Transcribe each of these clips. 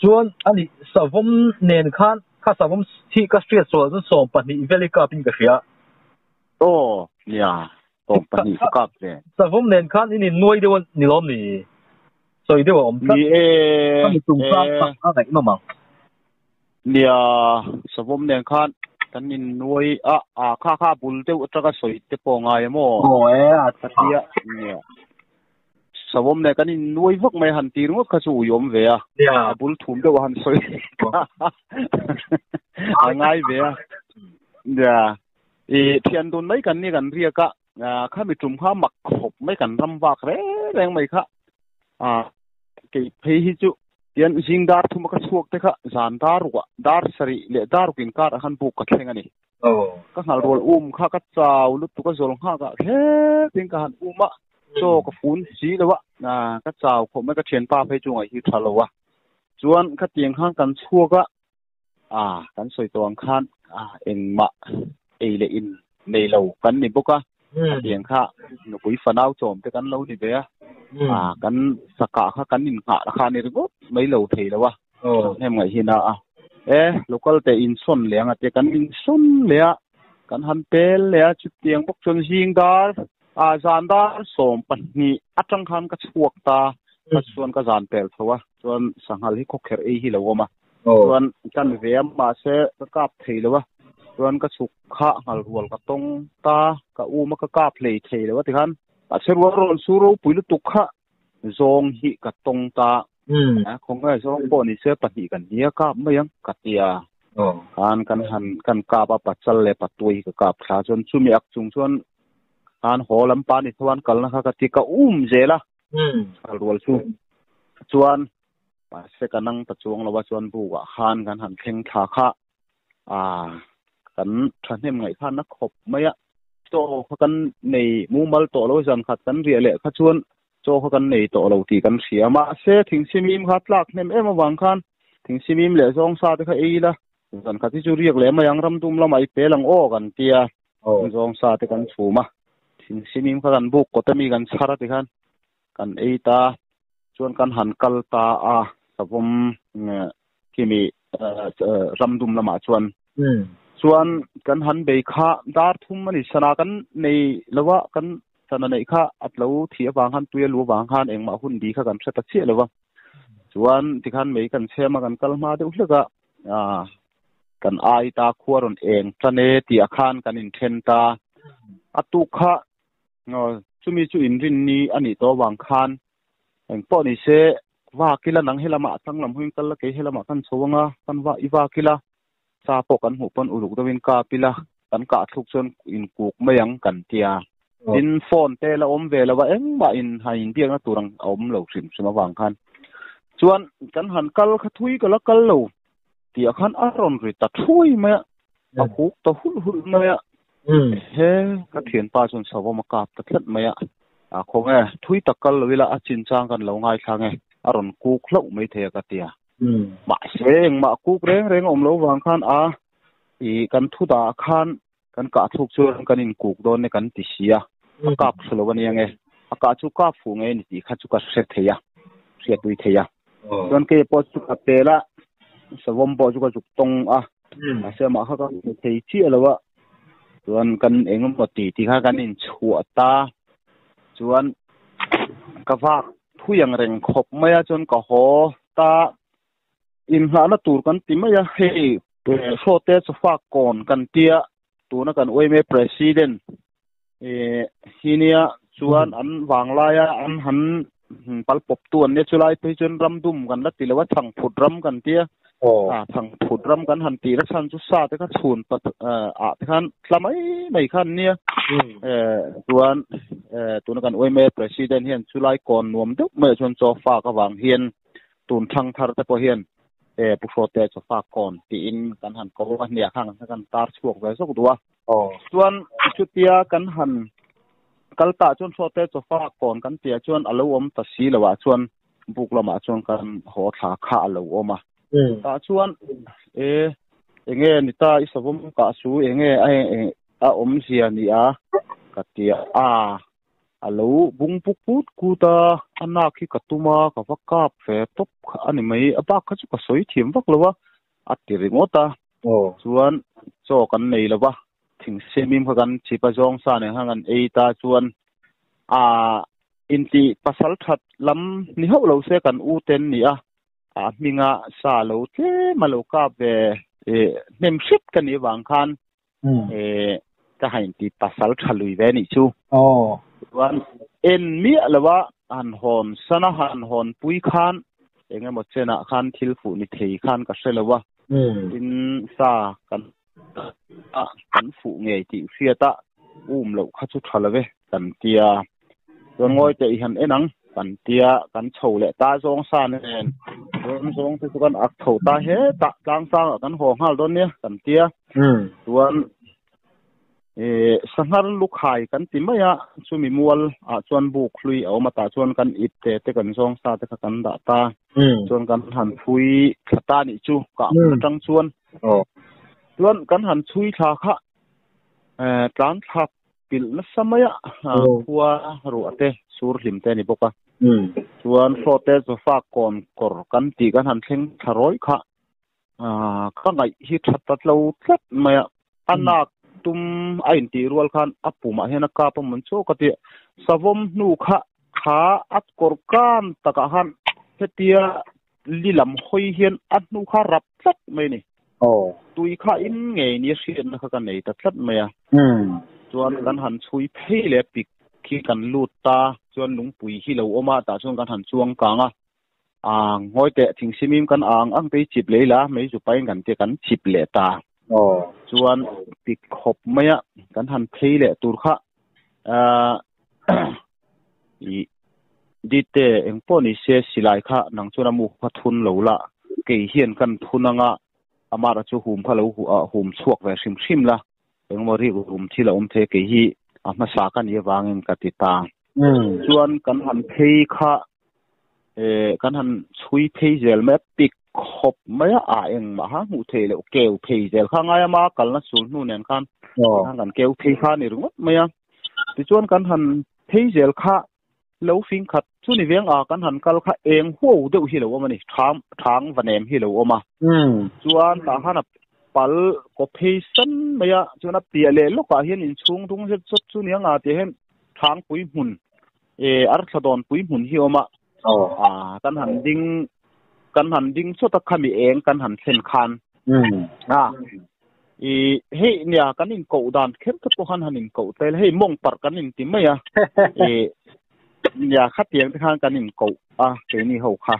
Chuan ani savawm nen khan kha savawm hi ka hriat sual chuan 12 vel hi kapin ka hria. Aw nia 12 ka kap ve. Savawm nen khan in innuai deuh a ni lawm ni? Sawi deuh a awm tlat. Ni e. Ani chungchang tak a ngaihnawm ang. Nia savawm nen khan kan innuai a, a kha kha bul deuh atanga sawi te pawh ngai emaw? Aw e a tha. Nia. Savawm nen kan innuai vak mai han tir ngawt kha chu ui awm ve a. A bul thum deuh a han sawi kha a ngai ve a. Nia. I thian dun mai kan ni kan riak a, khami tum kha mak khawp mai kan ram vak reng reng mai kha. A kei phei hi chu tian zing dar thuma ka chhuak te kha zan dar rukah dar sarih leh dar ruk inkar ah khan buk ka thleng a ni. Ka nghal rual um kha ka chau lutuk a zawl nghak ah thlek in ka han um a, chaw ka fun si lo a, ka chau khawp mai ka thianpa phei chu ngaih hi tha lo a. Chuan khatiang khan kan chhuak a, a kan sawi tawh ang khan engmah ei leh in nei lo kan ni bawk a, khatiang kha nupui fanau chawm te kan lo ni ve a, kan sakah kha kan innghah kha a ni ringawt mai lo thei lo a. Hnem ngaih hi na a. E, local te insawn leh ang a tia kan insawn leh a, kan han pel leh a, chutiang bawk chuan zing dar, a zan dar 12 atang khan ka chhuak ta, ka chuan ka zan pel tho a, chuan sanghal hi khawkherh ei hi lo awm a, chuan kan ve a mahse ka kap thei lo a, chuan ka chhuk kha nghal rual ka tawng ta, ka um a ka kap hlei thei lo a tikhan, mahse rual rawn su ropui lutuk kha zawng hi ka tawng ta. A khawngaih zawng pawh ni se pahnih kan nia kap mai ang ka ti a. Khan kan han kan kap a pachal leh patuai hi ka kap thla chuan chumi ak chung chuan khan haw lam pa ni chuan kalna kha ka ti ka um zel a. Chhal rual chu chuan mahse ka nang ta chuang lo a chuan bukah khan kan han thleng thla kha a kan thahnem ngaih khan a khawp mai a. Chaw kha kan nei mumal tawh lo zan khat kan riah leh kha chuan chaw kha kan nei tawh lo tih kan hria. Mahse thingsimim kha tlak hnem em avang khan thingsimim leh zawng sa te kha ei ila zan khat hi chu riak leh mai ang ramdum lamah i pel ang aw kan tia zawng sa te kan chhum a. Thingsimim kha kan buk kawt ami kan chhar a tikhan kan ei ta chuan kan han kal ta a savawm khimi ramdum lamah chuan chuan kan han bei kha dar thum a ni sana kan nei lova kan sana neih kha a lo thih avang khan tui a lu avang khan engmah hun bi kha kan hre ta chiah lova chuan tikhan mei kan chhem a kan kal hma deuh hlek a kan ai ta khua rawn eng tan e tih ah khan kan inthen ta a tuk kha chumi chu inrinni a nih tawh avang khan Engpawh ni se, vak ila nang helamah a chang lam huin kal la, kei helamah kan chho anga, kan va i vak ila, sa pawh kan hmuh pawn uluk deuhin kap ila, kan kah thluk chuan inkuk mai ang kan tia. Tin, phone te la awm ve lo a, engmah in han inbiakna tur ang a awm lo hrim hrim avang khan. Chuan kan han kal kha thui ka la kal lo tih ah khan a rawn ri ta thuai mai a, a huk ta hulh hulh mai a. He ka thianpa chuan savawm a kap ta tlat mai a. A khaw nge, thui tak kal lo ila a chinchang kan lo ngaithla nge, a rawn kuk hlauh mai thei a ka ti a. Mahse, engmah kuk reng reng a awm lo vang khan a, i kan thu dah khan kan kah thluk chuan kan inkuk dawn e kan ti si a, a kap thlu lo a nia nge, a kah chu kap fuh nge ni tih kha chu ka hre thei a, hriatpui thei a. Chuan kei pawh chu ka pel a, savawm pawh chu ka zuk tawng a, mahse amah kha ka hmu thei chiah lo a, chuan kan eng emaw ti tih kha kan inchhuah ta, chuan ka vak thui ang reng khawp mai a, chuan ka haw ta, inhlahna tur kan ti mai a, hei hrawte chawfak kawn kan tia, tuna kan yma president hi nia chuan an vanglaia an han pal pawp tu an nia chulai phei chuan ram dum kan la ti lo a chhangphut ram kan tia a chhangphut ram kan han tih na chhan chu sa te kha chhun pat ah te khan tla mai mai kha an nia chuan tuna kan yma president hian chulai kawn nuam deuh mai ah chuan chaw fak avang hian tun thang thar te pawh hian e pu hrawte chaw fak kawn tiin kan han ko a hniah khan kan tar chhuak ve zawk duh a. Chuan chutia kan han kal tah chuan hrawte chawfa kawn kan tihah chuan a lo awm ta si lo ah chuan buk lamah chuan kan haw thla kha a lo awm a. Tah chuan e enge ni ta i savawm kah su enge a awmzia ni a ka ti a. A lo bung puk kut kut a, a nak hi ka tum a, ka va kap ve tawp kha a ni mai. A bak kha chu ka sawi thiam vak lo a, a ti ringawt a. Chuan chaw kan nei lo va, thingsemim kha kan chip a, zawng sa nen khan kan ei ta chuan a inti pasal that lam ni hauh lo se kan u ten ni a, a hminga sa lo tlem a lo kap ve hnem hret ka nih avang khan ka han inti pasal tha lui ve nih chu. Chuan en miah lo a han hawn sana han hawn pui khan eng emaw chenah khan thil fuh ni thei khan ka hre lo a, tin sa kan kan fuh ngei tih hriat a um loh kha chu tha lo ve kan tia. Chuan ngawi teh i han en ang kan tia kan chho leh ta zawng sa nen chuan zawng te chu kan ak chho ta hetah tlang sangah kan haw nghal dawn nia kan tia. Chuan Sanghar lukhai kan ti mai a, chumi mual ah chuan buk hlui a awm a, tah chuan kan ip te te kan zawng sa te kha kan dah ta. Chuan kan han phui thla ta nih chu kah hmun atang chuan. Chuan kan han chhui thla kha tlan thlak pilh nasa mai a, khua ruah te sur hlim te a ni bawk a. Chuan hrawt te zofa kawn kawr kan tih kan han thleng thla rawih kha. Ka ngaih hi tha ta tlo tlat mai a, a nak tum a intih rual khan a pumah hian a kap a mawn chawk a ti. Savawm hnu kha kha a kawr kan takah khan hetia li lam hawi hian a hnu kha rap tlat mai a ni. Tui kha in ngei nia hriatna kha ka nei ta tlat mai a. Chuan kan han chhui phei leh pik khi kan lut ta, chuan lungpui hi lo awm a, tah chuan kan han chuang kang a. Ang, ngawi teh, thingsimim kan ang ang te hi chip leh ila, mei zu pain kan tia kan chip leh ta. Chuan pik khawp mai a, kan han phei leh tur kha i dite eng pawh ni se silai kha nang chuan a mu kha thun lo la, kei hian kan thun anga amara chu hum kha lo hum chhuak ve hrim hrim la, engemaw rik rum thil a awm thei kei hi a hmasa ka nih avangin ka ti ta. Chuan kan han phei kha kan han chhui phei zel mai a, pik khawp mai a, a engmah kha hmuh theih loh keu phei zel kha ngai ama kalna sul hnu nen khan kan keu phei kha a ni ringawt mai a. Tichuan kan han phei zel kha lo fing khat chu ni veng a kan han kal kha eng huau deuh hi lo awm a ni, thang thang va nem hi lo awm a. Chuan tah khan a pal kaw phei san mai a, chuan a piah leh lawkah hian inchhung dung zet zawt chu nia nga tih hian thangpui hmun arthla dawnpui hmun hi a awm a. Kan han ding kan han ding chawt a khami eng kan han thlen khan. I hei nia kan in koh dan kher te pawh khan han in koh tel hei mawng parh kan in ti mai a i nia khatiang te khan kan in koh a keini ho kha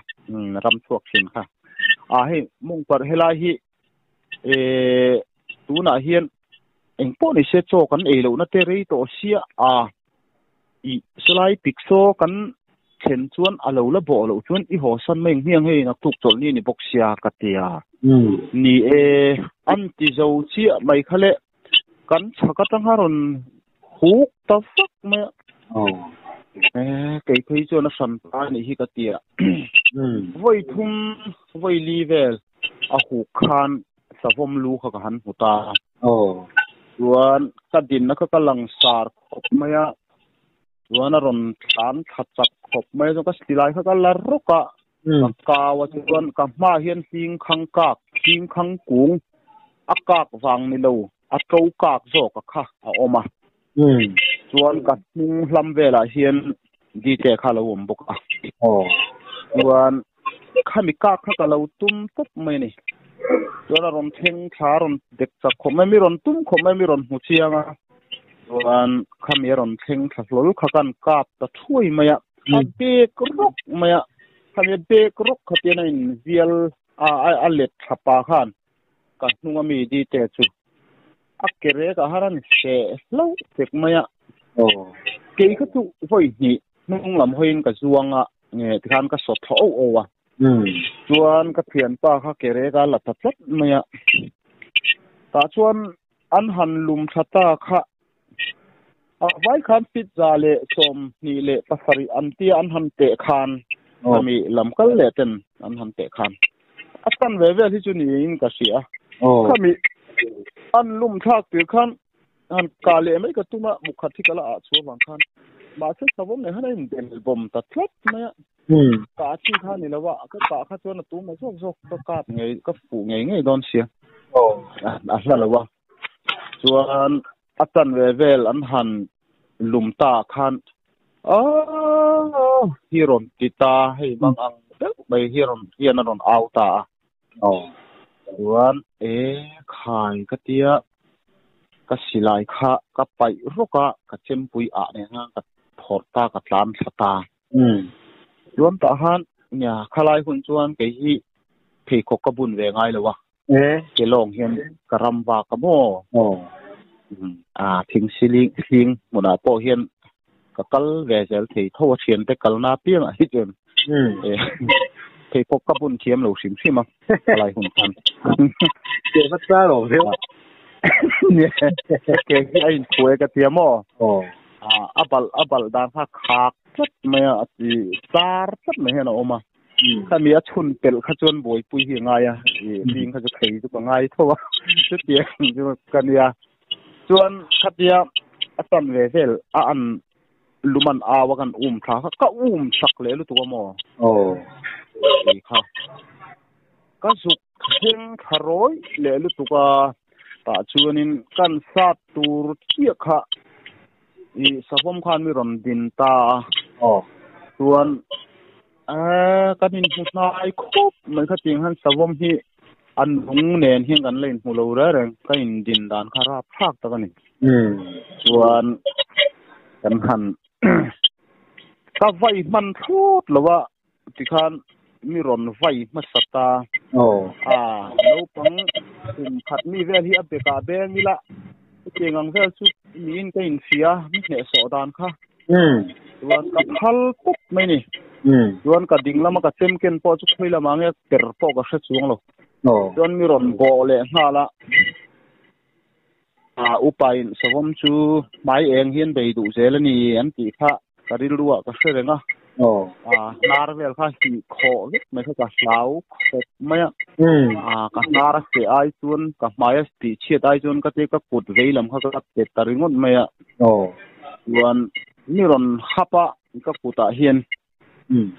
ram chhuak thin kha a hei mawng parh helai hi e tunah hian eng pawh ni se chaw kan ei lohna te rei tawh sia a I salai pik saw kan thlen chuan a lo la bawh loh chuan i haw san mai ang hmiang hei naktuk chawlh ni ni bawk sia ka ti a. Ni e, an ti zo chiah mai kha le kan chhak atang a rawn huk ta vak mai a. E, kei phei chuan a hran ta anih hi ka ti a. Vawi thum, vawi li vel a huk khan savawm lu kha ka han hmu ta. Chuan ka dinna kha ka lang sar khawp mai a, chuan a rawn tlan thla chak khawp mai a, chuan ka silai kha ka la rawk a, ka kau a, chuan ka hmaah hian hling khang kak, hling khang kung a kak vang ni lo, a to kak zawk a kha a awm a, chuan ka hnung hlam velah hian dite kha a lo awm bawk a, chuan khami kak kha ka lo tum tawp mai a ni, chuan a rawn thleng thla a rawn dek chak khawp mai, mi rawn tum khawp mai, mi rawn hmu chiang a. Chuan khami a rawn thleng thla hlawl kha kan kap ta thuai mai a, a bek rawk mai a, khami a bek rawk kha tian a invial a a let thla pa khan ka hnung ami dite chu a ke rek ah khan a ni seh hlauh tek mai a. Kei kha chu vawi hnih hnung lam hawiin ka zuang a, nge tikhan ka sawt thla auh auh a. Chuan ka thianpa kha ke rek a la ta tlat mai a, tah chuan An han lum tha ta kha. A vai khan fit 127 an tia an han teh khan ami lam kal leh ten an han teh khan a tan ve vel hi chu niin ka hria. Khami an lum thlak tir khan han kah leh mai ka tum a, mukhat hi ka la ah chhuah vang khan. Mahse savawm nen khan a inbel bawm ta tlat mai a. Kah chi kha a ni lo a, ka kah kha chuan a tum a zawk zawk ka kap ngei ka fuh ngei ngei dawn sia. A hla lo a. Chuan a chanve vel an han lum ta khan aaa hi rawn ti ta hei mang ang deuh mai hi rawn hian a rawn au ta a. Chuan e khai ka tia ka silai kha ka paih rawk a ka chempui ah nen khan ka phawrh ta ka tlan thla ta. Chuan tah khan nia khalai hun chuan kei hi pheikhawk ka bun ve ngai lo a. Ke lawng hian ka ram vak a maw? A thing siling hling hmunah pawh hian ka kal ve zel thei tho a thiante kalna apiangah hi chuan pheikhawk ka bun thiam lo hrim hrim a khalai hun khan. Ke va char awm viau. Ke hi a inphuai ka tia maw? A balh a balh dan kha khak tlat mai a, a ti char tlat mai hian a awm a. Khami a chhun pelh kha chuan buaipui hi a ngai a, i hling kha chu thei chu ka ngai tho a, chutiang chu ka nia. Chuan khatia a tan ve vel a an lum an au a kan um thla kha ka um chak leh lutuk a maw? Tih kha ka zuk thleng thla rawi leh lutuk a, tah chuanin kan sat tur chiah kha i savawm khan mi rawn din ta a, chuan kan inhmu hnai khawp mai kha tiang hian savawm hi a nung nen hian kan la inhmu lo reng reng ka indin dan kha rap thlak tak a ni. Chuan kan han ka vai hman thlawt lo a tikhan mi rawn vai hmasa ta. A naupang kum khat mi vel hi a bekah beng ila chutiang ang vel chu niin ka inhria mi hnehsawh dan kha. Chuan ka phal tawp mai ni. Chuan ka ding lama ka chem ken pawh chu khawi lamah nge per pawh ka hre chuang lo. Chuan mi rawn bawh leh nghal a. A upain savawm chu hmai eng hian bei duh zel a ni an tih kha ka rilruah ka hre reng a. A hnar vel kha hih khawh vek mai kha ka hlau khawp mai a. A ka hnar a seh ai chuan ka hmai a tih chhiat ai chuan ka tia ka kut vei lam kha ka pet ta ringawt mai a. Chuan mi rawn hap a ka kutah hian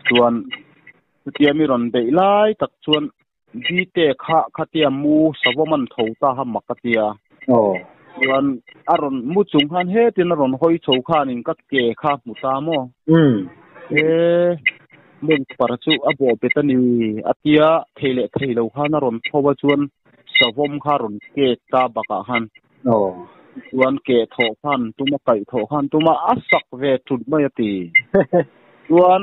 chuan chutia mi rawn beih lai tak chuan Bite kha khatia mu savawm an tho ta kha mak a tia. Chuan a rawn mu chung khan hetin a rawn hawi chho khanin ka ke kha hmu ta maw? E mawng par chu a bawh bet a ni a tia thei leh thei lo khan a rawn tho a chuan savawm kha a rawn kek ta bakah khan. Chuan ke thawh khan tuma kaih thawh khan tuma a sak ve thut mai a ti. Chuan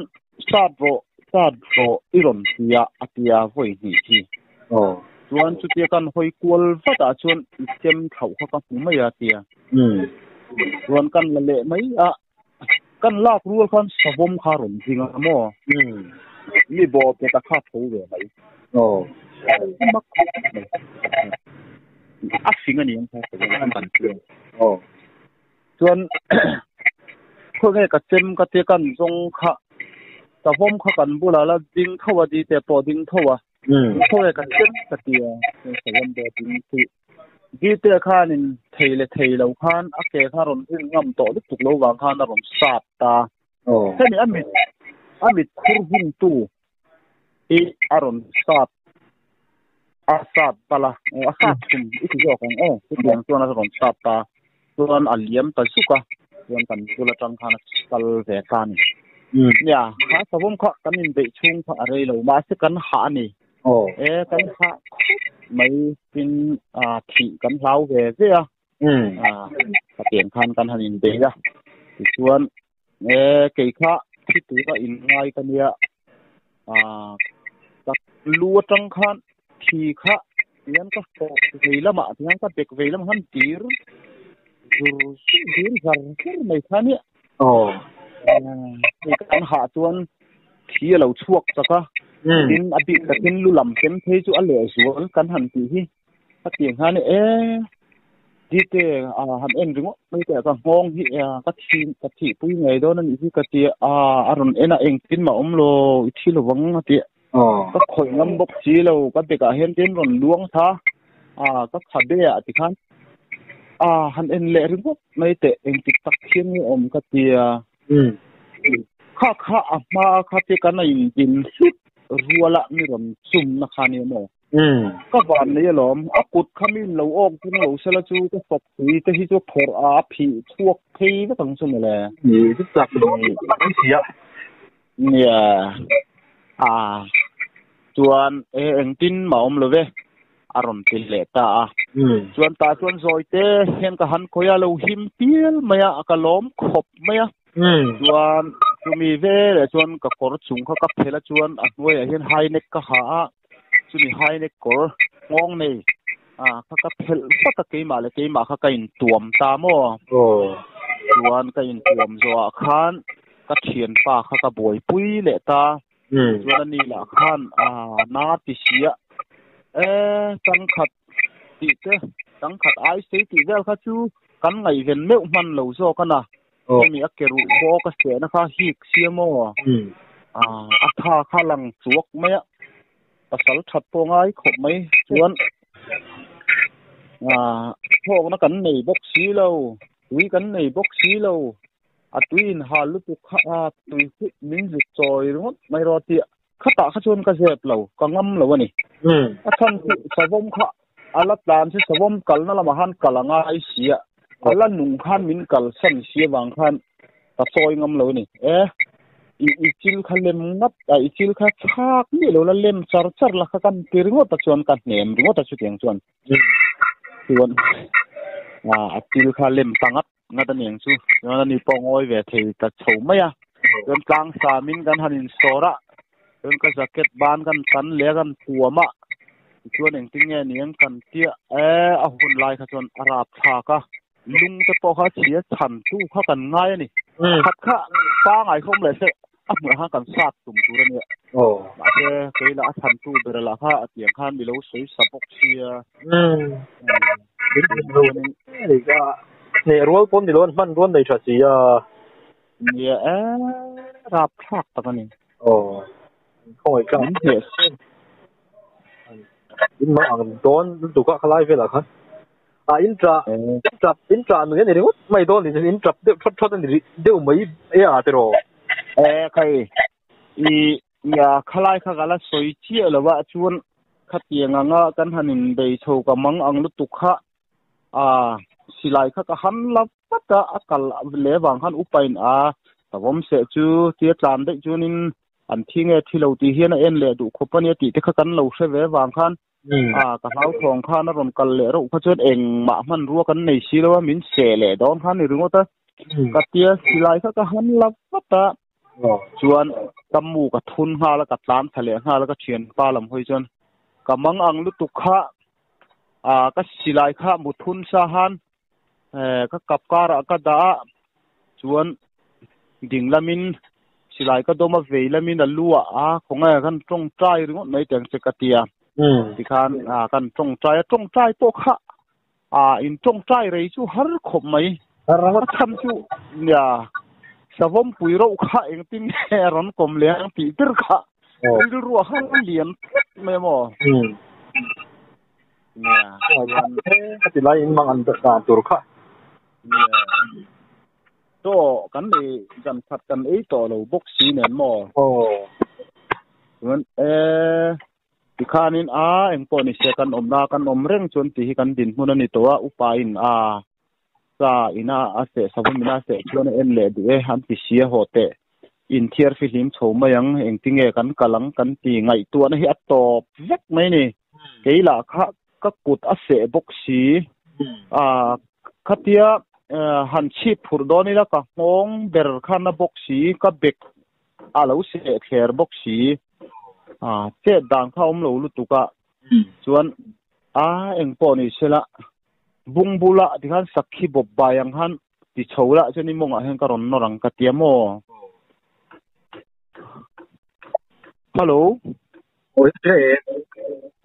sat rawh sat rawh i rawn ti a a tia vawi hnih hi. Chuan chutia kan hawi kual vat ah chuan i chem thlauh kha ka hmu mai a tia. Chuan kan la leh mai a kan lak rual khan savawm kha rawn ding a maw? Mi bawh pe ta kha tho ve mai. Mak khawp mai. A fing a ni ang kha savawm kan tia. Chuan khawnge ka chem ka tia kan zawng kha savawm kha kan bulah la ding tho a dite pawh ding tho a. Khawnge ka chem ka tia savawm pawh ding chu. Dite khanin thei leh thei lo khan a ke kha rawn rin ngam tawh lutuk lo vang khan a rawn sat ta. Hemi a mit a mit khur hungtu hi a rawn sat a sat bal a, a sat thum i ti zawk ang aw chutiang chuan a rawn sat ta chuan a liam ta zuk a chuan kan bul atang khan a kal ve ta a ni. Nia kha savawm kha kan inbeih chhung kha a rei lo mahse kan hah a ni. E kan hah khawp mai tin thih kan hlau ve ve a khatiang khan kan han inbeih a tichuan E kei kha thi tura in ngai ka nia ka lu atang khan thi kha tian ka hrawk vei lamah tian ka bek vei lamah khan tir zur zur dir zar zar mai kha nia hei kan hah chuan thi a lo chhuak chak a tin a bik takin lu lam chem phei chu a leh zual kan han tih hi. Hetiang hian e dite a han en ringawt mai teh ka nghawng hi ka thi ka thihpui ngei dawn a nih hi ka ti a a rawn en a engtin mah awm lo i thi lo vang a ti ka khawih ngam bawk si lo ka bekah hian tin rawn luang tha a ka khabe ah ti khan a han en leh ringawt mai teh engtik tak hian nge awm ka ti a. Kha kha a hma kha te kan a in din hlut ruala mi rawn chum na kha nia maw? Ka van nei alawm, a kut kha mi in lo awk thung lo sela chu ka fawk tui te hi chu phawrh a a phih chhuak phei vek ang chu mawle. Ni chu chak dawn mai si a. Nia, a chuan e engtin mah awm lo ve a rawn ti leh ta a. Chuan tah chuan zawi te hian ka han khawi a, lo him pial mai a, ka lawm khawp mai a. Chuan chumi veleh chuan ka kawr chung kha ka phelh a chuan a hnuaiah hian high neck ka ha a, chumi high neck kawr nghawng nei a kha ka phelh vat a keimah leh keimah kha ka intuam ta maw? Chuan ka intuam zawhah khan ka thianpa kha ka buaipui leh ta. Chuan ani lah khan a na ti si a, e changkhat tih te changkhat ai sei tih vel kha chu kan ngaihven meuh hman lo zawk a na. Hemi a ke ruh bawk a sehna kha hik sia maw? A tha kha lang chuak mai a, pasal that pawh ngai khawp mai chuan thawkna kan nei bawk si lo, tui kan nei bawk si lo, a tui inhal lutuk kha tui chu min zut chawi ringawt mai rawh tih Khatah kha chuan ka zep lo, ka ngam lo a ni. A chhan chu savawm kha a la tlan chu savawm kalna lamah khan kal a ngai si a, a la nung khan min kalsan si avang khan ka sawi ngam lo a ni. E, i i chil kha lem ngat a, i chil kha chhak miah lo la lem char char la kha kan ti ringawt a chuan ka hnem ringawt a chutiang chuan. Chuan a chil kha lem ta ngat ngat a ni ang chu. Chuan ani pawh ngawi ve thei ta chho mai a. Chuan tlang samin kan han insawr a, chuan ka jacket ban kan tan leh a kan tuam a, tichuan engtin nge ni ang kan tia e a hun lai kha chuan a rap thlak a, lung te pawh kha chhia chhan tu kha kan ngai a ni. Pakhat kha pangai kha awm leh se a hmunah khan kan sat tum tur a nia. Mahse kei lah a chhan tu ber lah kha a tiang khan mi lo sawi sa bawk sia. Hneh rual pawn ni lo an hman rual nei tha si a. Nia e rap thlak tak a ni. Aw khawngaih tlang. Min hneh In mang ang dawn lutuk a khalai velah khan. A in tah in tap in tah nui a ni ringawt mai dawn ni in tap deuh thawt thawt a ni deuh mai e a tiraw. E khai i ia khalai kha ka la sawi chiah lo a chuan khatiang anga kan han in bei chho ka mang ang lutuk kha a silai kha ka han la vat a a kal leh vang khan upa in a tawm seh chu tia tlan daih chuanin an thi nge thi lo tih hian a en leh duh khawp a nia tih te kha kan lo hre ve vang khan A, ka hlauthawng khan a rawn kal leh reuh kha chuan engmah hmanrua kan nei si lo a, min seh leh dawn khan ni ringawt a. Ka tia silai kha ka han la vat a, chuan ka mu ka thun nghal a, ka tlan thla leh nghal a, ka thianpa lam hawi chuan ka mang ang lutuk kha, a, ka silai kha mu thun sa han ka kap karah ka dah a, chuan ding lamin silai ka dawm a, vei lamin a lu ah a khawnge kan tawngtai ringawt mai teng che ka ti a, tikhan kan tawngtai a, tawngtai pawh kha in tawngtai rei chu har khawp mai, a chhan chu nia savawm pui reuh kha engtin nge a rawn kawm leh ang tih ber kha rilru a har lian tlat mai a maw. Ka ti lai in mang an dan tur kha. Chaw kan nei zan khat kan ei tawh lo bawk si nen maw? Aw. Chuan e tikhanin a engpawh ni se kan awmna kan awm reng chuan tih hi kan dinhmun a ni tawh a, upa in a sa ina a seh savawm ina a seh chuan a en leh duh e an ti si a haw teh inthiar fihlim chho mai ang engtinge kan kal ang kan ti ngaihtuahna hi a tawp vek mai ni kei lah kha ka kut a seh bawk si a khatia han chhip phurh dawn ila ka nghawng ber khan a bawk si ka bek a lo seh thler bawk si a chet dan kha awm lo lutuk a chuan a engpawh ni sela Bung bula tikhan sakhi bawp bai ang khan ti chho lah chuan i mawngah hian ka rawn nawr ang ka ti a maw? Hello. Aw hre e.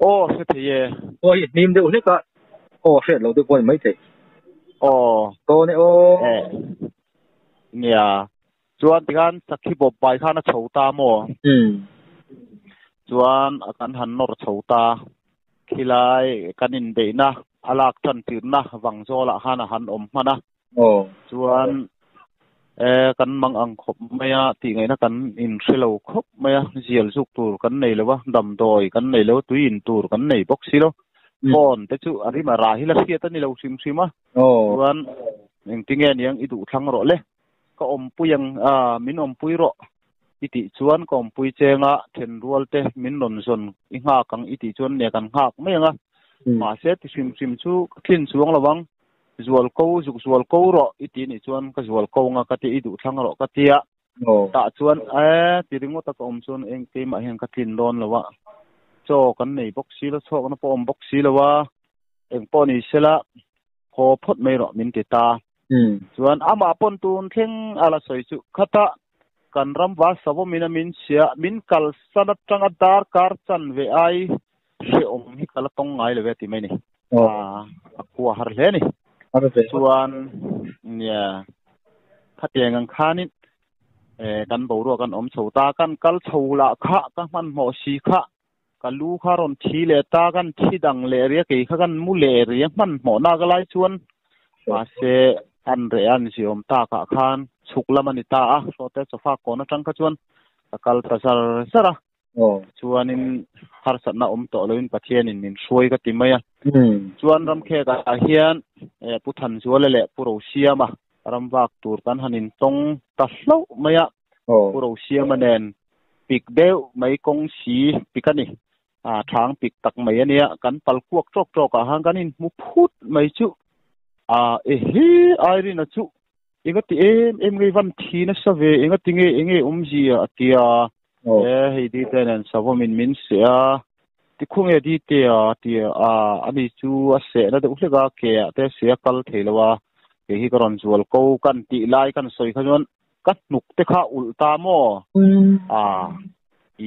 Aw hre thei e. Aw hi hnim deuh hlek a. Aw hriat lo deuh pawh a ni maithei. Aw. Dawn e aw. Nia. Chuan tikhan sakhi bawp bai khan a chho ta maw? Chuan a kan han nawr chho ta. Khilai kan inbeihna a lak tan tirna vang zawlah khan a han awm hman a. Chuan Kan mang ang khawp mai a tih ngaihna kan in hre lo khawp mai a, zial zuk tur kan nei lo a, damdawi kan nei lo, tui in tur kan nei bawk si lo. Phone te chu a rim a rah hi la hriat a ni lo hrim hrim a. Chuan engtinge aniang i duh thlang rawh le, ka awmpui ang a, min awmpui rawh i tih chuan ka awmpui chenga thenrual te min rawn zawn i nghak ang i tih chuan nia kan nghak mai ang a. Mahse ti hrim hrim chu ka tlin chuang lo ang. Zual ko, zuk zual ko rawh i ti nih chuan ka zual ko anga ka ti, i duh thlang rawh ka ti a. Tah chuan e ti ringawt a ka awm chuan eng keimah hian ka tlin dawn lo a. Chaw kan nei bawk si lo, chhuakna pawh awm bawk si lo a. Eng pawh ni sela haw phawt mai rawh min ti ta. Chuan amah pawn tun thleng a la sawi chu khata kan ram va savawmin a min chhia, min kalsan atanga darkar chanve ai hrehawm hi ka la tawng ngai lo ve ti mai ni. A khua har hle ni. Chuan nia khatiang ang khanin kan boruak kan awm chho ta, kan kal chho lah kha ka hmanhmawh si kha ka lu kha rawn thi leh ta, kan thi dang leh ria kei kha kan mu leh ria hmanhmawh nak lai chuan mahse an reh a an ziawm takah khan chhuk lam a ni ta a, hrawte chawfa kawn atang kha chuan ka kal ta zar zar a. Chuanin harsatna awm tawh loin Pathianin min hruai ka ti mai a. Chuan Ramkhekah hian Pu Thanzuala leh Pu Rosiama ramvak tur kan han intawng ta hlauh mai a. Pu Rosiama nen pik deuh mai kawng si pik a ni. Thang pik tak mai a nia. Kan pal kuak tawk tawkah khan kan inhmu phut mai chu. Ehe Irene-a chu enga ti em em nge van thi nasa ve enga ti nge enge awmzia a ti a. E hei dite nen savawmin min seh a tikhu nge dite a ti a ani chu a sehna deuh hlek a ke ah te a seh a kal thei lo a kei hi ka rawn zual ko kan tih lai kan sawi kha chuan ka hnuk te kha ulh ta maw a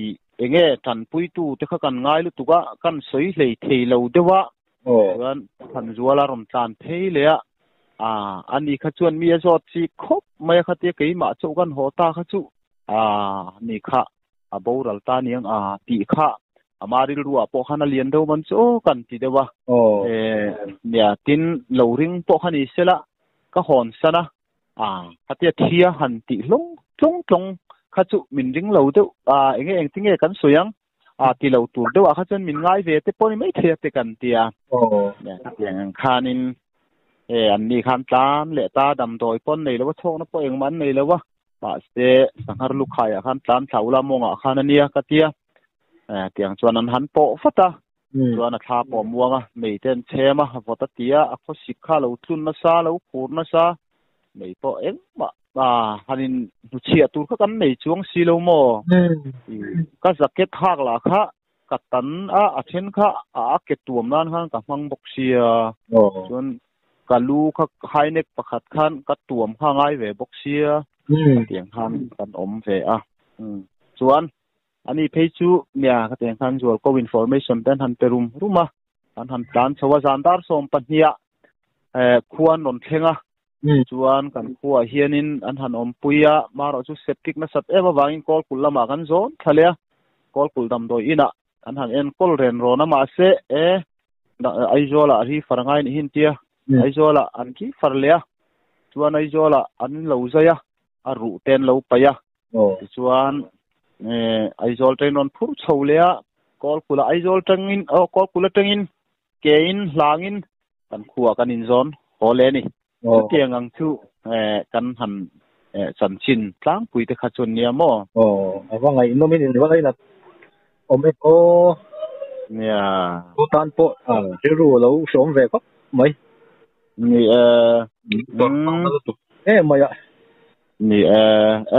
i enge tanpuitu te kha kan ngai lutuk a kan sawi hlei thei lo deuh a chuan Thanzuala rawn tlan phei leh a a ani kha chuan mi a zawt chi khawp mai a khatia keimah chauh kan haw ta kha chu a ni kha a boral ta niang a tih kha ama rilru ah pawh khan a lian deuh man chu aw kan ti deuh a e nia tin lo ring pawh kha ni sela ka hawn san a a khatia thia han tih hlawng tlawng tlawng kha chu min ring lo deuh a enge engtinge kan sawi ang a ti lo tur deuh ah kha chuan min ngai ve te pawh ni mai thei a te kan tia khatiang ang khanin e an ni khan tlan leh ta damdawi pawn nei lo a chhawkna pawh engmah an nei lo a mahse sanghar lukhai ah khan tlan thla ula mawngah khan a nia ka tia tiang chuan an han pawh vat a chuan a thla pawh muang a mei te an chhem a vawt a tia a khawsik kha lo tlun nasa lo khur nasa mei pawh engmah a han in hnuchhiah tur kha kan nei chuang si lo maw ka jacket hak lah kha ka tan a a then kha a ke tuam nan khan ka hmang bawk sia chuan ka lu kha high neck pakhat khan ka tuam kha ngai ve bawk sia tiang khan kan awm ve a chuan ani phei chu nia ka tiang khan zual ko information ten han pe rum rum a kan han tlan chho a zan dar sawm pahnih ah khuan rawn thleng a chuan kan khuaah hianin an han awmpui a marawh chu septic nasat em avangin kawlkulh lamah kan zawn thla leh a kawlkulh damdawi inah an han enkawl ren rawn a mahse e Aizawlah ri far ngai ni hin tia Aizawlah an ri far leh a chuan Aizawlah an lo zai a a ruh te an lo paih a tichuan Aizawl train rawn phur chho leh a kawlkulh ah Aizawl tangin aw kawlkulh atangin ke in hlangin kan khuaah kan inzawn haw leh a ni. Chutiang ang chu kan han chanchin tlangpui te kha chuan nia maw? Aw, a va ngaihnawmin in va ngainat awm em aw. Nia. Chu tan pawh rilru a lo hreawm ve khawp mai. Ni e. Em mai a. Ni e.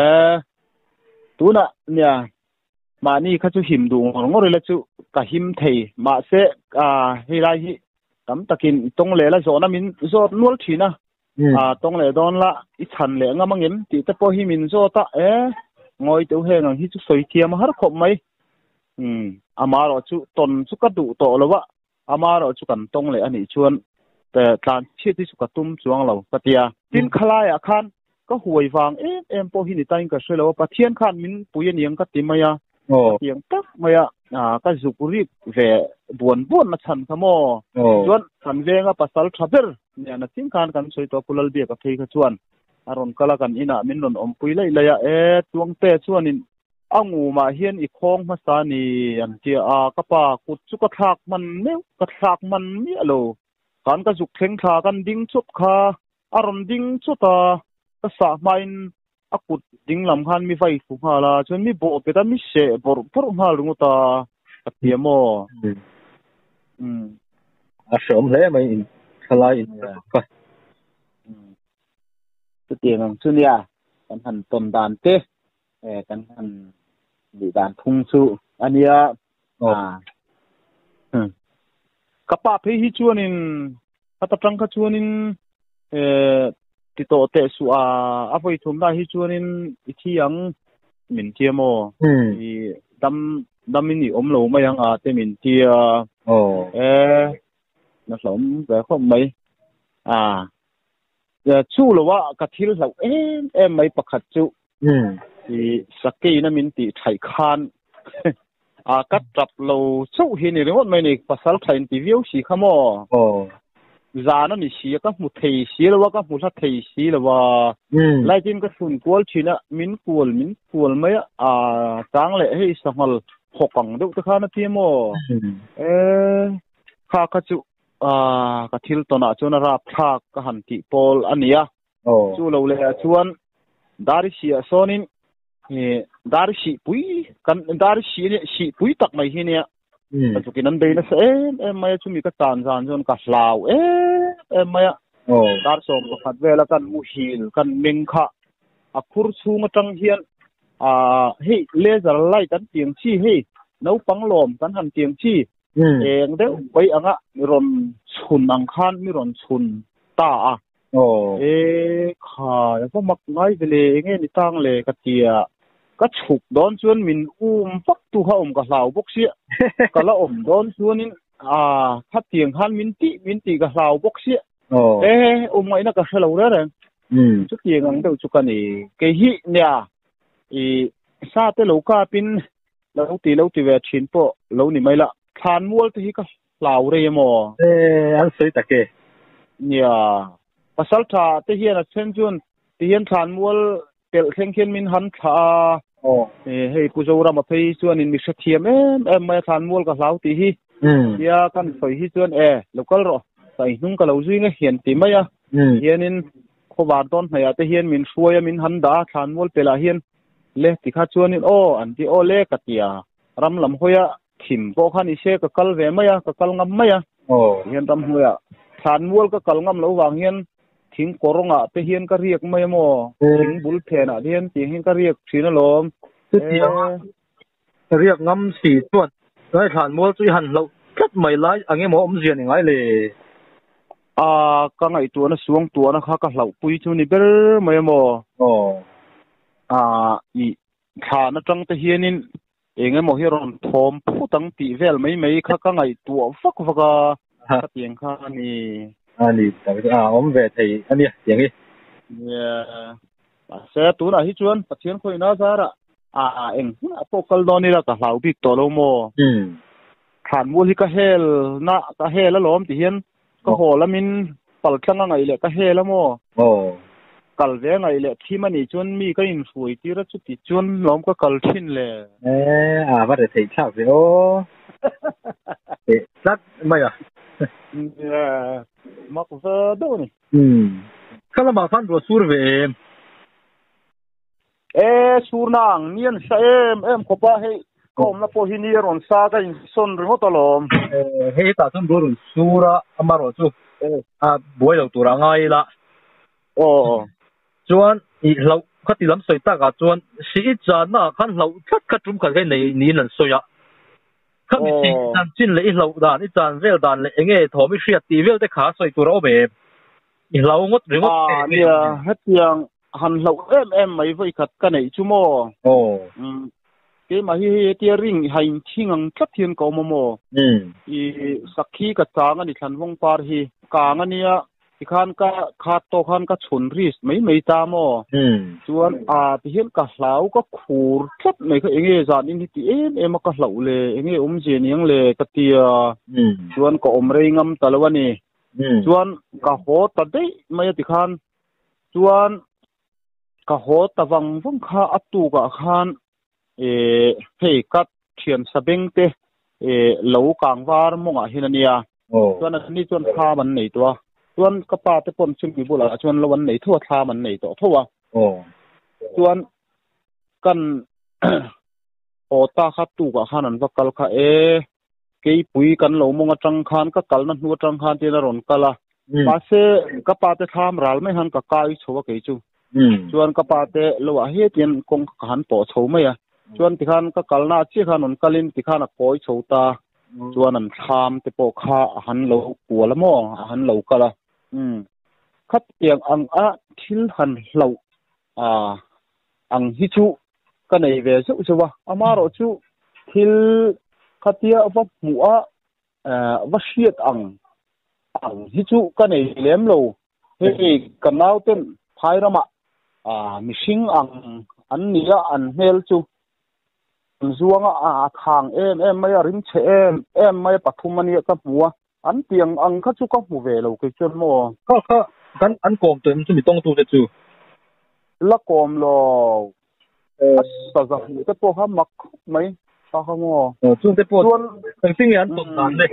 E. Tunah nia mahni kha chu him duh ngawr ngawr ila chu ka him thei mahse hei lai hi tam takin tawng leh la zawhna min zawt nual thin a a tawng leh dawn la i chhan leh ngam angem tih te pawh hi min zawt a e ngawi teuh heng ang hi chu sawi thiam a har khawp mai amarawh chu tawn chu ka duh tawh lo a amarawh chu kan tawng leh anih chuan tlan chhiat hi chu ka tum chuang lo ka tia tin khalaiah khan ka huai vang em em pawh hi ni tain ka hre lo a Pathian khan min pui aniang ka ti mai a tiang tak mai a ka zuk rik ve buan buan na chhan kha maw chuan kan venga pasal tha ber nia na ching khan kan sawi tawh Pu Lalbiaka phei kha chuan Aron kala kan ina min ron ompui lai laya e tuangte chuanin angu ma hian i khong ma sa ni an tia a kapa kut chu ka thak man meu ka thak man mi alo kan ka zuk thleng thla kan ding chup kha aron ding chuta ka sa main akut ding lam khan mi vai fu hala chuan mi bo pe ta mi se bor bor ngal runguta ka tiamo a shom hle mai in khalai in ka chu tiang ang chu nia kan han ton dan te kan han di dan thung chu ania a kapa phei hi chuanin hata tang kha chuanin ti to te su a a voi thum na hi chuanin i thiang min tiamo i dam damin i om lo mai ang a te min tia na hlom ve khom mai a chu lo wa ka thil hlo em em mai pakhat chu i sakei na min ti thai khan a ka trap lo chu hi ni ringot mai ni pasal thain ti viau si khamo zana ni si ka mu thei si lo wa ka mu tha thei si lo wa lai tin ka sun kual thina min kual mai a tang le hei sangal khokang deuh te khana ti mo kha kha chu a ka thil tona chuan rap thak ka han ti pol ania chu lo le chuan dari si a sonin dari si pui kan dari si ni si pui tak mai hi nia chu kin an beina sa em em mai chu mi ka chan zan chuan ka hlau em em mai a dar som pakhat vela kan mu hil kan meng kha a khur chhung atang hian a hei laser light an tiang chi hei no panglom kan han tiang chi eng deuh bai anga mi ron chhun ang khan mi ron chhun ta a e kha ya mak ngai vele nge ni tang le ka tia ka chuk don chuan min fak tu kha ka hlau bok sia kala om don chuanin a kha tiang khan min ti ka hlau bok sia e ngai na ka hrelo re reng chu tiang ang deuh chu ka ni ke hi nia i sa te lo ka pin lo ti ve thin po lo ni mai la thlan mual te hi ka hlau re mo an soi take nia pasal tha te hian a chen chun ti hian thlan mual tel thleng khian min han tha hei puzora ma phei chuan in mi hre thiam em em mai thlan mual ka hlau ti hi tia kan soi hi chuan local ro sai hnung ka lo zui nge hian ti mai a hianin khowar don hnaia te hian min hruaia min han da thlan mual pela hian le ti kha chuanin o an ti o le ka tia ram lam hoya thim pawh khan i se ka kal ve mai a ka kal ngam mai a hian ram hoya thlan mual ka kal ngam lo wang hian thing koronga te hian ka riak mai mo thing bul phena hian ti hian ka riak thin alom chu tiang riak ngam si chuan ngai thlan mual chu han lo tlat mai lai ange mo om zian ngai le a ka ngai tu na suang tu na kha ka hlau pui chu ni ber mai mo a i thla na tang te hianin enge mo hi ron thom phutang ti vel mai mai kha ka ngai tu vak vaka ka tiang kha ni ani ta a om ve thei ani tiang hi ya se tu na hi chuan pathian khoi na zara a eng a pokal don ni la ka hlau bik to lo mo than mul hi ka hel na ka hel a lom ti hian ka holamin pal tlanga ngai le ka hel mo kal ve ngai le thi mani chuan mi ka in hrui ti ra chu ti chuan lom ka kal thin le a va re thei thak ve o e tlat mai a mak ve do ni kalama khan ro sur ve em sur nang nian sa em em khopa hei kom na po hi ni ron sa ka in son ri hotalom hei ta chun ro sura amaro chu a boi lo tura ngai la chuan i lo khati lam soi ta ka chuan si cha na khan lo that kha tum kha nei ni lan soya kha mi si chan chin le i lo dan i chan vel dan le enge thomi hriat ti vel te kha soi tura obe i lo ngot ringot nia hetiang han lo em em mai voi khat ka nei chu mo ke ma hi hi tia ring hain thingang tlat hian ko mo mo i sakhi ka chang ani thlan wong par hi kang ania ti khan ka khat to khan ka chhun ris mai mai ta mo chuan a ti hian ka hlau ka khur tlat mai kha enge zan in hi ti em em ka hlau le enge um je niang le ka tia chuan ka om rei ngam talawani chuan ka ho ta dei mai ti khan chuan Ka haw ta vang vang kha a tukah khan hei ka thian sabeng te lo kang var mawngah hian a nia. Chuan a ni chuan thlam an nei tawh a. Chuan ka pa te pawn chumi bulah chuan lo an nei tho a, thlam an nei tawh tho a. Chuan kan haw ta kha tukah khan an va kal kha e keipui kan lo mawng atang khan ka kalna hnu atang khan tiin a rawn kal a. Mahse ka pa te thlam ral mai khan ka kai chho a kei chu. Chuan ka pa te lo ah hetian kawng ka han pawh chho mai a. Chuan tikhan ka kalna ah chiah khan rawn kalin tikhan a kawi chho ta. Chuan an thlam te pawh kha a han lo kual a maw a han lo kal a. Khatiang ang a thil han hlauh a ang hi chu ka nei ve zeuh zeuh a. Amaherawh chu thil khatia va hmuh a va hriat ang ang hi chu ka nei lem lo. Hei ka nauten phai ramah mihring ang an ni a, an hmel chu an zuang a, a thang em em mai a, rim chhe em em mai a, pathum a nia ka hmu a. An tiang ang kha chu ka hmu ve lo kei chuan maw? Kha kha kan an kawm tawh em chu mi tawngtute chu? La kawm lo. A saza hmuh te pawh kha mak khawp mai kha kha maw? Aw chungte pawh chuan engtin nge an tawn dan le?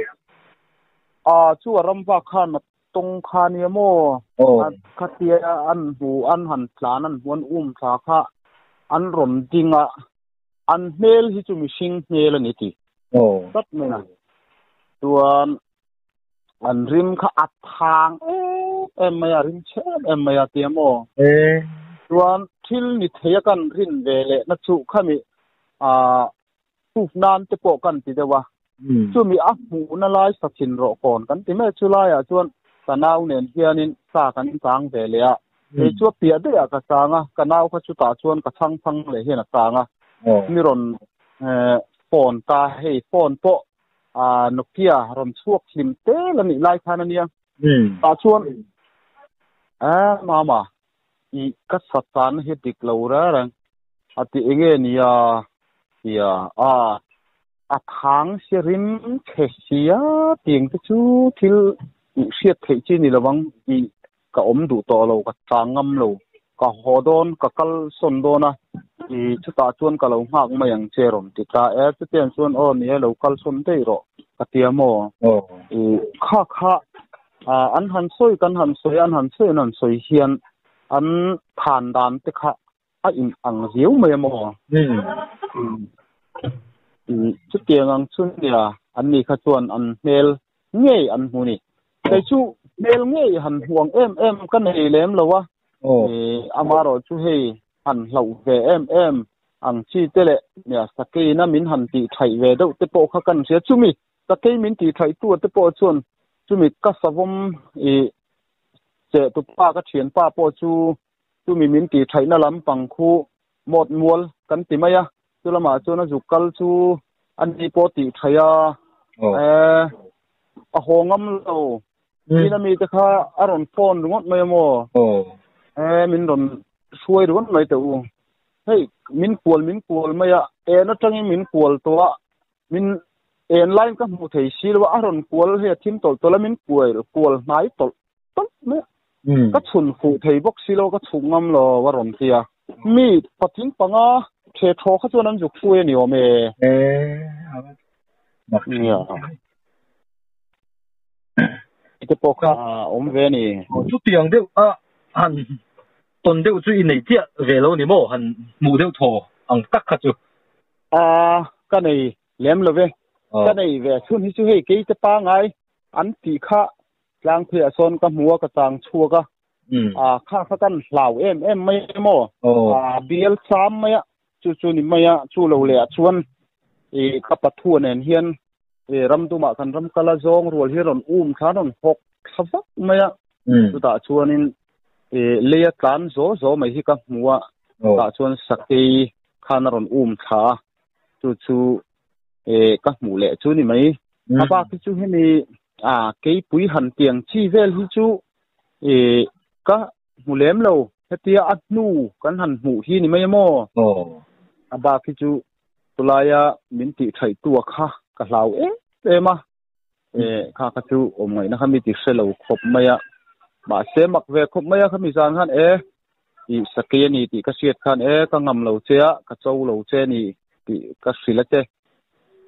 A chu a ram vak khan a tawng kha nia maw? Aw. Khatia an hmu an han tlan an hmu an um thla kha an rawn ding a, an hmel hi chu mihring hmel a ni ti. Aw. Tlat mai a. Chuan an rim kha a thang em em mai a, rim chhe em em mai a tia maw? E. Chuan thil ni thei a kan rin ve leh na chu khami ah proof nan te pawh kan ti deuh a. Chumi a hmuhna lai sachin rawh kawn kan ti mai a, chu laiah chuan ka nau nen hianin sa kan chang ve leh a. Kei chu a piah daih ah ka chang a, ka nau kha chutah chuan ka chhang chhang leh hian a chang a. Mi rawn phone ta, hei phone pawh Nokia rawn chhuak hlim tel a nih lai khan a nia. Tah chuan mama i ka satan hi dik lo reng reng a ti enge nia tia a a thang si rim chhe sia tiang te chu thil hriat theih chi ni lovang tih ka awm duh tawh lo, ka chang ngam lo, ka haw dawn, ka kal sawn dawn a, i chutah chuan ka lo nghak mai ang che rawn ti ta e, chutiang chuan aw ni e lo kal sawn daih rawh ka ti a maw? I kha kha an han sawi kan han sawi an han sawi an han sawi hian an than dan te kha a in ang viau mai a maw? Chutiang ang chu nia an ni kha chuan an hmel ngei an hmu ni. Kei chu hmel ngei han hmuang em em ka nei lem lo a. Amaherawh chu hei han hlauh ve em em ang chi te leh nia sakeina min han tih thaih ve deuh te pawh kha kan hria. Chumi sakei min tih thaih tu te pawh chuan chumi ka savawm i cheh tu pa ka thianpa pawh chu chumi min tih thaihna lampang khu mawt mual kan ti mai a. Chu lamah chuan a zuk kal chu a ni pawh tih thaih a, a haw ngam lo. Tin a mite kha a rawn phone ringawt mai a maw? Min rawn hruai ringawt mai teh u. Hei min kual min kual mai a, en atangin min kual tawh a, min en laiin ka hmu thei si lo a, a rawn kual hei a thim tawlh tawlh a, min kual kual hnai tawlh tawlh mai a. Ka chhun fuh thei bawk si lo, ka chhuk ngam lo a rawn ti a. Mi patling panga the thaw kha chuan an zuk hruai a ni awm e. Nia. Te pawh kha awm ve a ni. Chutiang deuh a han tawn deuh chu i nei chiah ve lo ni maw? Han hmuh deuh thaw ang tak kha chu. A, ka nei lem lo ve. Ka nei ve chhun hi chu hei keite pangai an tih kha Tlang pheiah sawn ka hmu a, ka chang chhuak a. A kha kha kan hlau em em mai emaw? A bial cham mai a, chu chu ni mai a, chu lo leh ah chuan i ka pathua nen hian i ramdumah kan ram kal a, zawng rual hi rawn um thla rawn hawk thla vak mai a. Chutah chuanin i leia tlan zaw zaw mai hi ka hmu a, chutah chuan sakei khan a rawn um thla a, chu chu e ka hmuh leh chu ni mai. A bak hi chu hemi a keipui han tiang chi vel hi chu e ka hmu lem lo. Hetia a hnu kan han hmuh hi ni mai emaw? A bak hi chu tulaia min tih thaih tu a kha ka hlau em em a. E kha kha chu awm ngaihna kha mi ti hre lo khawp mai a. Mahse mak ve khawp mai a khami zan khan e. I sakei ani tih ka hriat khan e ka ngam lo che a ka cho lo che ani tih ka hrilh a che.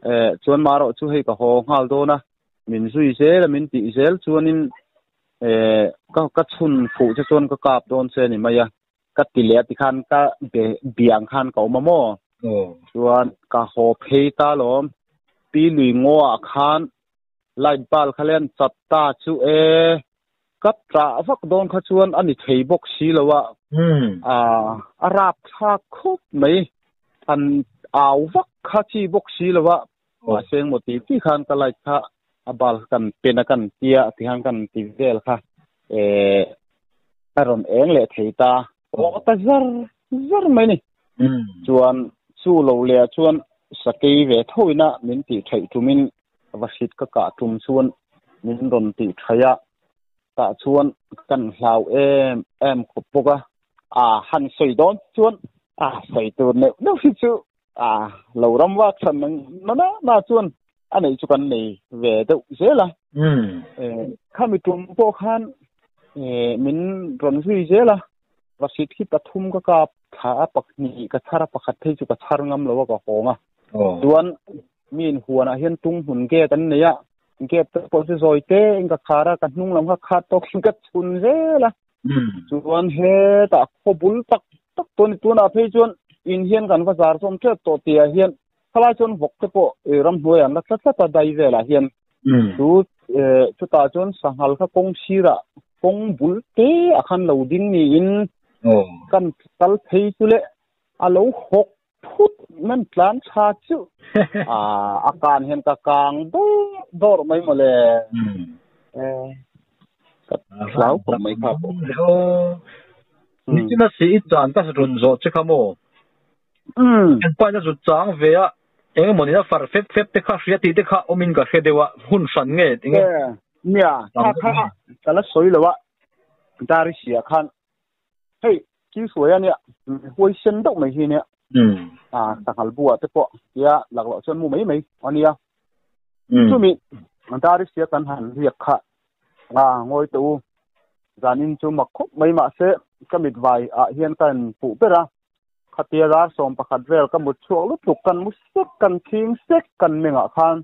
E chuan marawh chu hei ka haw nghal dawn a min zui zel a min tih zel chuanin e ka ka chhun fuh che chuan ka kap dawn che ani mai a ka ti leh a tikhan ka be biang khan ka awm a maw. Chuan ka haw phei ta lawm pi lui ngaw ah khan light bulb kha len chat ta chu e ka tah vak dawn kha chuan ani thei bawk si lo a a rap thlak khawp mai han au vak kha chi bawk si lo a mahse engmaw ti ti khan ka light kha a bulb kan pen a kan tia ti khan kan ti vel kha e a rawn eng leh thei ta aw ta zar zar mai ni chuan chu lo leh ah chuan sakei ve thoina min tih theih tumin vahrit ka kah tum chuan min rawn tih theih a tah chuan kan hlau em em khawp bawk a a han sawi dawn chuan a sawi tur neuh neuh hi chu a lo ram vak chhan na na na chuan a neih chu kan nei ve deuh zel a khami tum pawh khan min rawn zui zel a vahrit hi pathum ka kap thla a pahnih ka chhar a pakhat phei chu ka chhar ngam lo a ka hawng a chuan min huanah hian tung hmun gate an nei a gate te pawh chu zawi te in ka khar a ka hnung lam kha khat tawk in ka chhun zel a chuan hetah khaw bul tak tak tawh ni tunah phei chuan in hian kan va zar zawm tep tawh tih ah hian khalai chuan vawk te pawh ramhnuai an la tlat tlat a dai velah hian chu chutah chuan sanghal kha kawng sirah kawng bul te ah khan lo ding niin kan kal phei chu le a lo hawk phut man tlan tha chu a a kan hian ka kang dawr dawr mai mawle ka hlau khawp mai kha pawh. Nichina si i chan ka rawn zawh che kha maw? Kan pa in a zut chang ve a, eng emaw nina far fep fep te kha hria tih te kha awmin ka hre deuh a, hun hran nge enge? Nia, kha kha ka la sawi lo a, Dari sia khan hei thil hruai a nia huai sen deuh mai hi nia a sanghal buah te pawh tia lak loh chuan mu mai mai a nia chumi dari sia kan han riak kha a ngawi teh u zanin chu mak khawp mai mahse ka mit vai ah hian ka in puh ber a khatia dar sawm pakhat vel ka mut chhuak lutuk kan mu sek kan thing sek kan mengah khan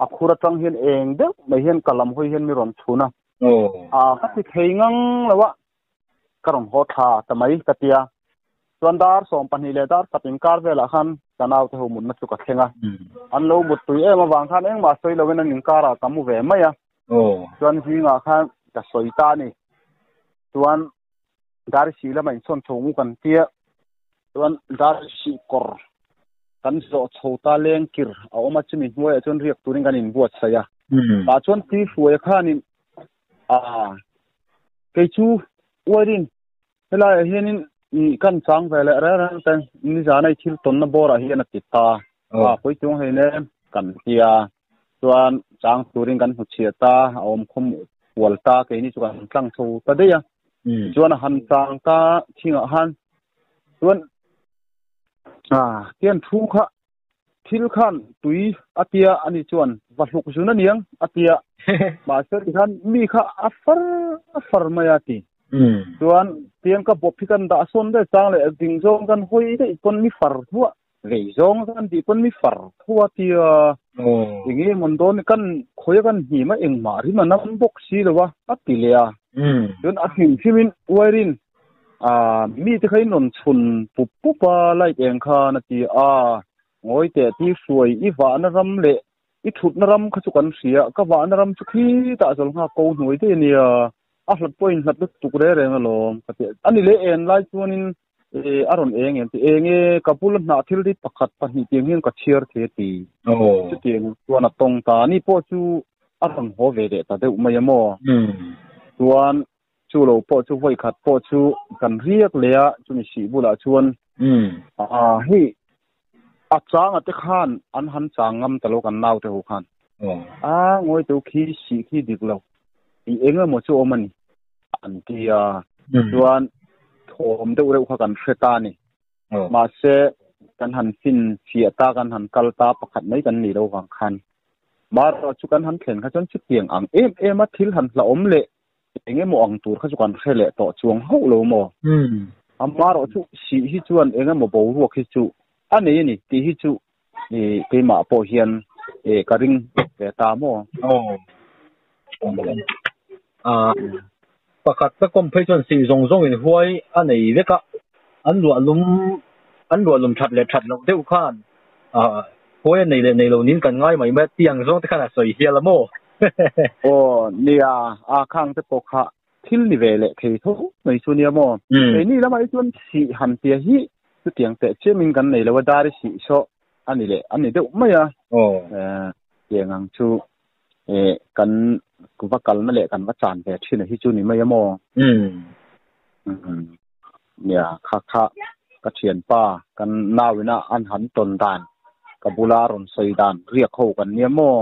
a khur atang hian eng deuh mai hian ka lam hawi hian mi rawn chhun a a ka ti thei ngang lo a ka rawn haw thla ta mai ka tia chuan dar sawm pahnih leh dar khat inkar velah khan ka naute ho mutna chu ka thleng a an lo mut tui em avang khan engmah sawi lovin an inkarah ka mu ve mai a chuan zingah khan ka sawi ta a ni chuan dar si lama insawn chho ngu kan tia chuan dar si kawr kan zawh chho ta leng kir a awm a chumi hnuaiah chuan riak turin kan inbuatsaih a tah chuan pi hruaia khanin a kei chu uairin helaiah hianin kan chang ve leh reng reng te nizan a i thil tawnna bawrah hian a ti ta a pawi chung hei ne kan tia chuan chang turin kan hmu chhiah ta a awm khawm kual ta keini chu kan tlang chho ta daih a chuan a han chang ta thingah khan chuan a tian thu kha thil khan tui a tia ani chuan va hluk zun aniang a tia mahse tikhan mi kha a far a far mai a ti chuan tiang ka bawp hi kan dah sawn daih chang leh ding zawng kan hawi daih pawn mi far thuah vei zawng kan tih pawn mi far thuah tia enge mawn dawn kan khawi a kan hnim a engmah rim a nam bawk si lo a a ti leh a chuan a hnim hrimin uairin Ah, mi te kha in rawn chhun pup pup a, light eng khan a ti a, ngawi teh ti hruai i vahna ram leh i thutna ram kha chu kan hria, ka vahna ram chu khitah zawlh nghak ko hnuai daih a nia, a hlat pawh in hlat lutuk reng reng alawm ka ti a, ani leh en lai chuanin eh a rawn eng em ti, eng e ka bula hnah thil hi pakhat pahnih tiang hian ka chhiar thei a ti, chutiang chuan a tawng ta, ani pawh chu a rawn haw ve leh ta deuh mai a maw, chuan Chu lo pawh chu vawi khat pawh chu kan riak leh a, chumi sih bulah chuan a hei a changa te khan an han chang ngam ta lo kan naute ho khan. A ngawi teu khi sih khi dik lo i eng emaw chu awm a ni an ti a, chuan thawm deuh reuh kha kan hre ta a ni. Mahse kan han fin fiah ta kan han kal ta pakhat mai kan nih lo vang khan marawh chu kan han thlen kha chuan chutiang ang em em a thil han hlauhawm leh Eng emaw ang tur kha chu kan hre leh tawh chuang hauh lo maw? Amaro chu si hi chuan engemaw boruak hi chu a nei ani tih hi chu keimah pawh hian ka ring ve ta maw. Pakhat ka kawm phei chuan si zawng zawngin huai a nei vek a, an luahlum that leh that loh deuh khan huai a nei leh nei lo niin kan ngai mai mai a, tiang zawng te khan a sawi hial a maw. Aw nia, a khang te pawh kha thil ni ve leh thei tho mai chu nia maw. Keini lamah hi chuan sih han tia hi chutiang teh chiamin kan nei lo a, dari sih saw a ni leh a ni deuh mai a. Tiang ang chu kan va kalna leh kan va chan ve thin a hi chu ni mai a maw. Nia kha kha ka thianpa kan nauina an han tawn dan ka bula rawn sawi dan riak ho kan nia maw.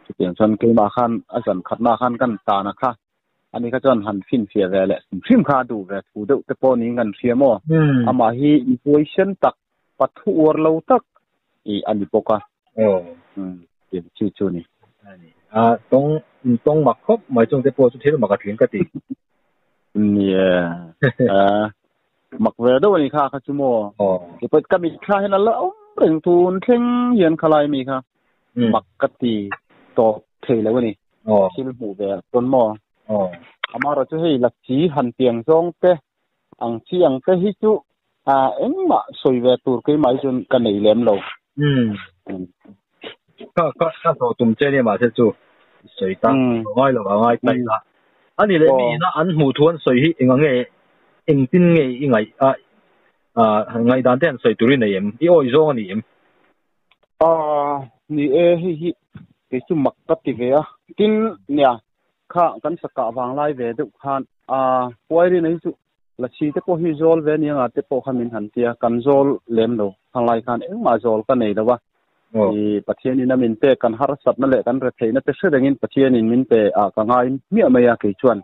Chutiang chuan keimah khan a zan khatna khan kan tana kha ani kha chuan han fin fia ve leh hrim kha duh ve thu deuh te pawh niin kan hria maw. Amah hi inpuai sen tak pathu uar lo tak i ani bawk a. Tiang chi chu ni. A tawng mak khawp mai chung te pawh chu thil mak a tling ka ti. Nia. Mak ve deuh ani kha kha chu maw. Kei ka mit thla hian a la awm reng tun thleng hian khalai mi kha. Mak ka ti tawp thei lo ani. Thil hmuh ve tawn maw. Amaro chu hei la chi han tiang zawng te ang chi ang te hi chu engmah sawi ve tur keimah hi chuan ka nei lem lo. Ka ka zo tum che ni ma se chu sawi ta ngai lo ngai tai la. Ani le mi na an hmu thuan sawi hi enga nge engtin nge i ngai a ngai dan te an sawi turin nei em i oi zawng ani em. Ni e hi hi kei chu mak ka ti ve a. Tin nia kha kan saka wang lai ve deuh khan huai ri nei chu la chi te pawh hi zawl ve nia nga te pawh kha min han tia kan zawl lem lo thang lai khan engmah zawl ka nei lo a. I Pathianin a min pe kan harsatna leh kan re theihna te hre rengin Pathianin min pe a ka ngai hmiah mai a kei chuan.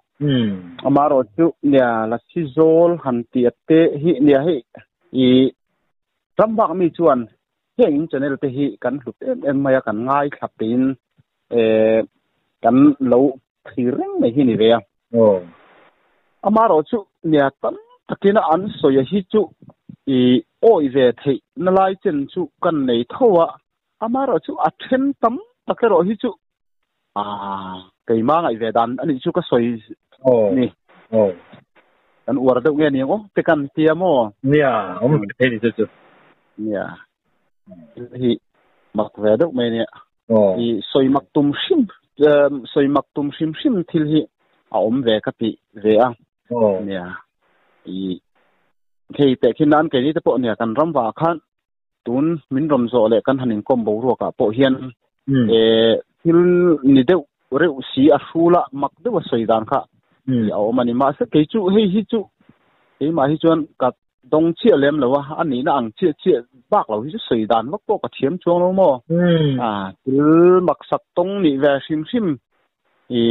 Amaro chu nia la chi zawl han ti te hi nia hei i rambak mi chuan heng in channel te hi kan hlut em em mai a kan ngai thlap tein kan lo thlir reng mai hi ni ve a. Amaro chu nia tam takina an sawi a hi chu i oi ve thei na lai chen chu kan nei tho a. Amaro chu a then tam takero hi chu keima ngai ve dan ani chu ka sawi ni. Kan uar deuh nge ni o te kan tia maw. Nia om thei ni chu chu. Nia hi mak ve deuh mai nia. I sawi mak tum hrim sawi mak tum hrim hrim thil hi a awm ve ka ti ve a. Nia i thei te khin an ke ni te pawh nia kan ram wa khan tun min rom zo leh kan hanin kom boruak ah pawh hian thil ni deuh reuh si a hrula mak deuh a sawi dan kha a awm ani. Mahse kei chu hei hi chu keimah hi chuan ka dong chiah lem lo a, ani na ang chiah chiah bak lo hi chu sawi dan vak pawh ka thiam chuang lo maw. Thil mak sak tawng ni ve hrim hrim i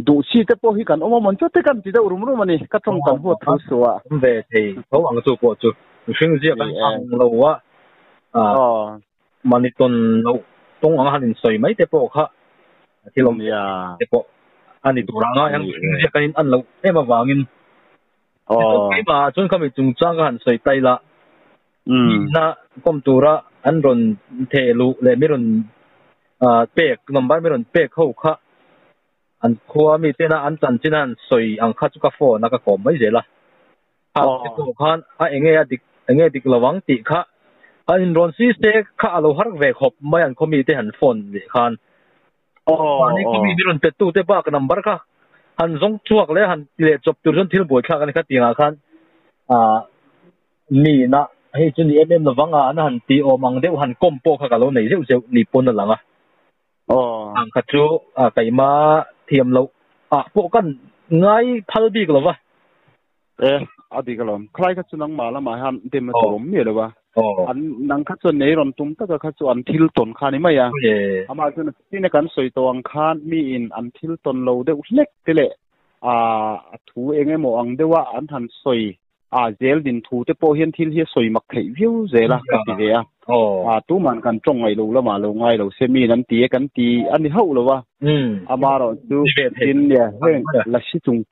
duh chi te pawh hi kan awm awm chu te kan ti deuh rum rum ani ka tawng kan huat thu su a. Ve thei tho ang chu pawh chu mihring zia kan ang lo a. Mani ton lo tawng ang hanin sawi mai te pawh kha thil awm te pawh ani tur anga ang mihring zia kan in an lo em awangin. Keimah chuan khami chungchang ka han sawi tai la. Na kom tura an rawn the lu leh mi rawn pek number mi rawn pek ho kha an khua mi tena an chanchin an sawi ang kha chu ka phone a ka kawm mai zel a. Khan a enge a dik enge dik lawang tih kha an in rawn si se kha alo har ve khawp mai an khaw mi te han phone leh khan. Ani khaw mi rawn pe tu te bak number kha han zawng chuak leh han leh chawp tur chuan thil buai thlak ani kha tiangah khan mi na hei chu ni em em lovang a an han ti awm ang deuh han kom pawh kha ka lo nei zeuh zeuh ni pawn a lang a. Ang kha chu keima thiam lo pawh kan ngai phal bik lova. A dik alawm khlai kha chu nang ma lamah hian dem a tur awm mi lo a. An nang kha chuan nei rawn tum taka kha chu an thil tawn kha ni mai a. Amah chuan tine kan sawi tawh ang khan mi in an thil tawn lo deuh hlek te leh a thu engemaw ang deuha an han sawi a zel din thu te pawh hian thil hi a sawi mak theih viau zel a ka ti ve a. Tu man kan tawng ngai lo lamah lo ngai lo se mi an ti e kan ti ani hauh lo a. Amaro chu tin nia heng la si chung.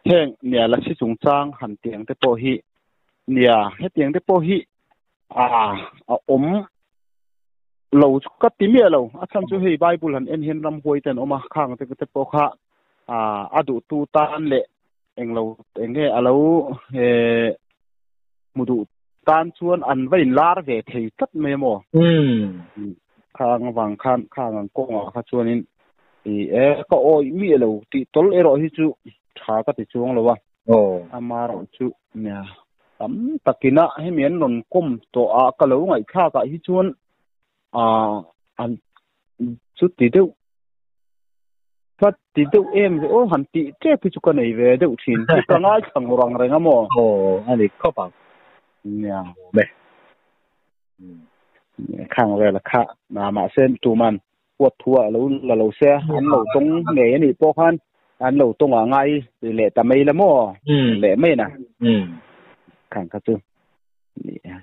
Heng nia la si chung chang han tiang te pawh hi nia hetiang te pawh hi a a awm lo chu ka ti miah lo. A chhan chu hei Bible han en hian ramhuai te an awm a, khang te te pawh kha a a duhtu tan leh englo enge a lo eh hmu duh tan chuan an va in lar ve thei tlat mai a maw. Khang avang khan khang ang kawngah kha chuanin i e ka awih miah lo tih tawlh erawh hi chu tha ka ti chuang lo a. Amaherawh chu nia tam takina hemi an rawn kawm tawh a ka lo ngaihthlak ah hi chuan ah an chuti deuh ka ti deuh em ve aw han tih tep hi chu ka nei ve deuh thin hi ka ngaithla ngawr ang reng a maw. Aw a ni khawp ang. Nia. Me. Khang vel a kha na mahse tuman huat thu ah lo la lo se an lo tawng ngei a nih pawh khan an lo tawng ah ngai leh ta mai la maw leh mai na. Khang kha chu. Nia.